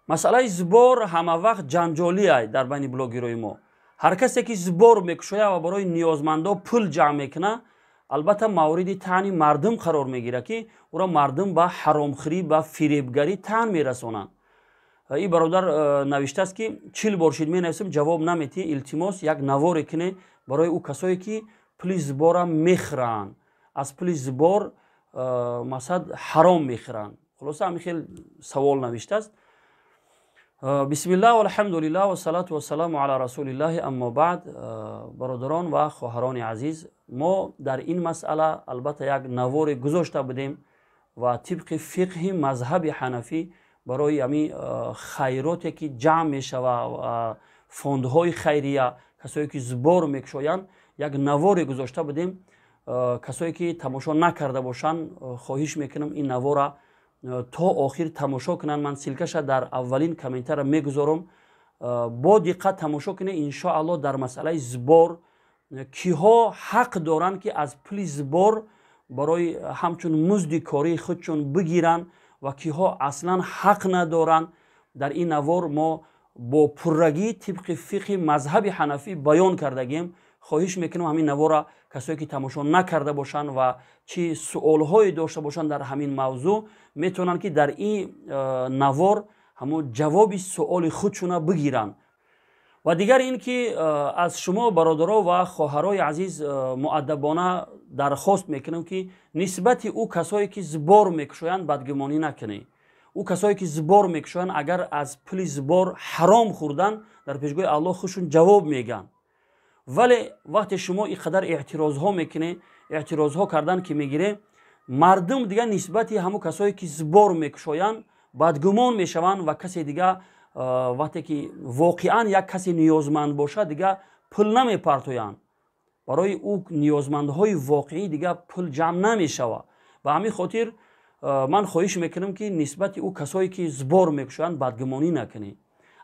Масъалаи сбор ҳама вақт ҷанҷолиай дар байни блогерои мо. Ҳар касе ки сбор мекушояд ва барои ниёзмандо пул ҷамъ мекунад, албатта, мавриди таъни мардум қарор мегирад, ки ӯро мардум ба ҳаромхӯрӣ, ба фиребгарӣ таън мерасонанд. Ин бародар навиштааст, ки 40 бор шид менависам, ҷавоб наметиҳӣ, илтимос, як наворе куне барои ӯ касое ки пули сбора мехӯранд, аз пули сбор масалан ҳаром мехӯранд. Хулоса, ҳамин хел савол навиштааст. Бисмиллаҳ, алҳамдулиллаҳ, вассалату вассаламу ала расулиллаҳи, аммо баъд. Бародарон ва хоҳарони азиз, мо дар ин масъала албатта як наворе гузошта будем ва тибқи фиқҳи мазҳаби ҳанафӣ барои ҳамин хайроте ки ҷамъ мешава, фондҳои хайрия, касое ки сбор мекушоянд, як наворе гузошта будем. Касое ки тамошо накарда бошанд, хоҳиш мекунам, ин навора то охир тамошо кунанд. Ман ссылкаша дар аввалин комментария мегузорам, бо диққат тамошо кунед. Иншоаллоҳ, дар масъалаи сбор киҳо ҳақ доранд, ки аз пули сбор барои ҳамчун музди кории худшон бигиранд ва киҳо аслан ҳақ надоранд, дар ин навор мо бо пуррагӣ тибқи фиқҳи мазҳаби ҳанафӣ баён кардагем. Хоҳиш мекунам, ҳамин навора касое ки тамошо накарда бошанд ва чӣ суолҳое дошта бошанд дар ҳамин мавзӯъ, метавонанд, ки дар ин навор ҳамон ҷавоби суоли худшона бигиранд. Ва дигар ин ки аз шумо, бародаро ва хоҳарои азиз, муаддабона дархост мекунам, ки нисбати ӯ касое ки сбор мекушоянд, бадгумонӣ накунед. Ӯ касое ки сбор мекушоянд, агар аз пули сбор ҳаром хӯрданд, дар пешгоҳи Аллоҳ худшон ҷавоб мегӯянд. Вале вақте шумо ин қадар эътирозҳо мекунед, эътирозҳо кардан ки мегиред, мардум дигар нисбати ҳамон касое ки сбор мекушоянд, бадгумон мешаванд ва касе дига, вақте ки воқеан як касе ниёзманд бошад, дига пул намепартоянд. Барои ӯ ниёзмандҳои воқеӣ дига пул ҷамъ намешавад. Ба ҳамин хотир ман хоҳиш мекунам, ки нисбати ӯ касое ки сбор мекушоянд, бадгумонӣ накунед.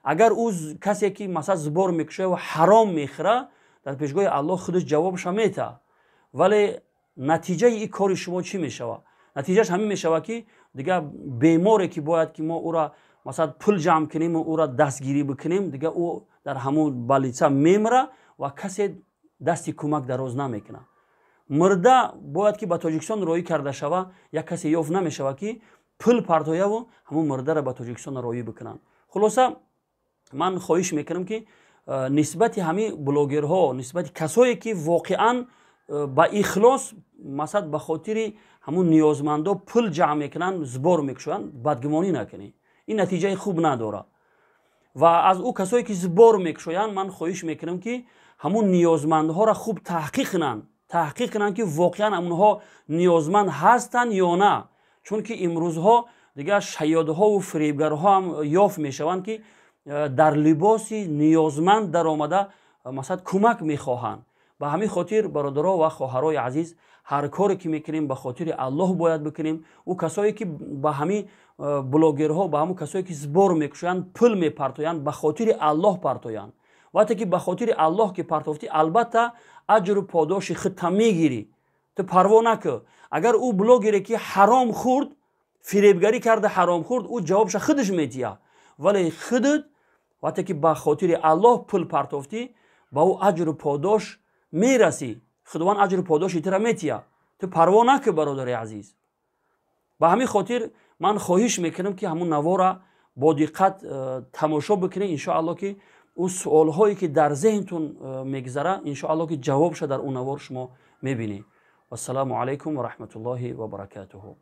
Агар ӯ касе ки масалан сбор мекушояд ва ҳаром мехӯрад, дар пешгоҳи Аллоҳ худаш ҷавобаша метаҳад. Вале натиҷаи ин кори шумо чӣ мешавад? Натиҷааш ҳамин мешавад, ки дига беморе ки бояд ки мо ӯра масалан пул ҷамъ кунему ӯра дастгирӣ бикунем, дига ӯ дар ҳамон больница мемира ва касе дасти кӯмак дароз намекунад. Мурда бояд ки ба Тоҷикистон роҳӣ карда шава, як касе ёфт намешавад, ки пул партояву ҳамон мурдаро ба Тоҷикистон роҳӣ бикунанд. Хулоса, ман хоҳиш мекунам, ки нисбати ҳамин блогерҳо, нисбати касое ки воқеан ба ихлос масалан ба хотири ҳамун ниёзмандо пул ҷамъ мекунанд, сбор мекушоянд, бадгумонӣ накунед. Ин натиҷаи хуб надорад. Ва аз ӯ касое ки сбор мекушоянд, ман хоҳиш мекунам, ки ҳамун ниёзмандҳоро хуб таҳқиқ кунанд, таҳқиқ кунанд, ки воқеан онҳо ниёзманд ҳастанд ё на. Чунки имрӯзҳо дигар шайёдҳову фиребгарҳо ҳам ёфт мешаванд, ки дар либоси ниёзманд даромада, масалан кӯмак мехоҳанд. Ба ҳамин хотир, бародаро ва хоҳарои азиз, ҳар коре ки мекунем, ба хотири Аллоҳ бояд бикунем. Ӯ касое ки ба ҳамин блогерҳо, ба ҳамун касое ки сбор мекушоянд, пул мепартоянд, ба хотири Аллоҳ партоянд. Вақте ки ба хотири Аллоҳ ки партофтӣ, албатта, аҷру подоши худта мегирӣ, ту парво накӯ. Агар ӯ блогере ки ҳаром хӯрд, фиребгарӣ карда ҳаром хӯрд, ӯ ҷавобша худаш метиҳад. Вале худат вақте ки ба хотири Аллоҳ пул партофтӣ, ба ӯ аҷру подош мерасӣ, Худованд аҷру подоши тура метиҳад, ту парво накӯ, бародари азиз. Ба ҳамин хотир ман хоҳиш мекунам, ки ҳамун навора бо диққат тамошо бикунед. Иншоалло, ки ӯ суолҳое ки дар зеҳнтон мегузара, иншоалло, ки ҷавобша дар он навор шумо мебинед. Вассалому алайкум ва раҳматуллоҳи ва баракатуҳу.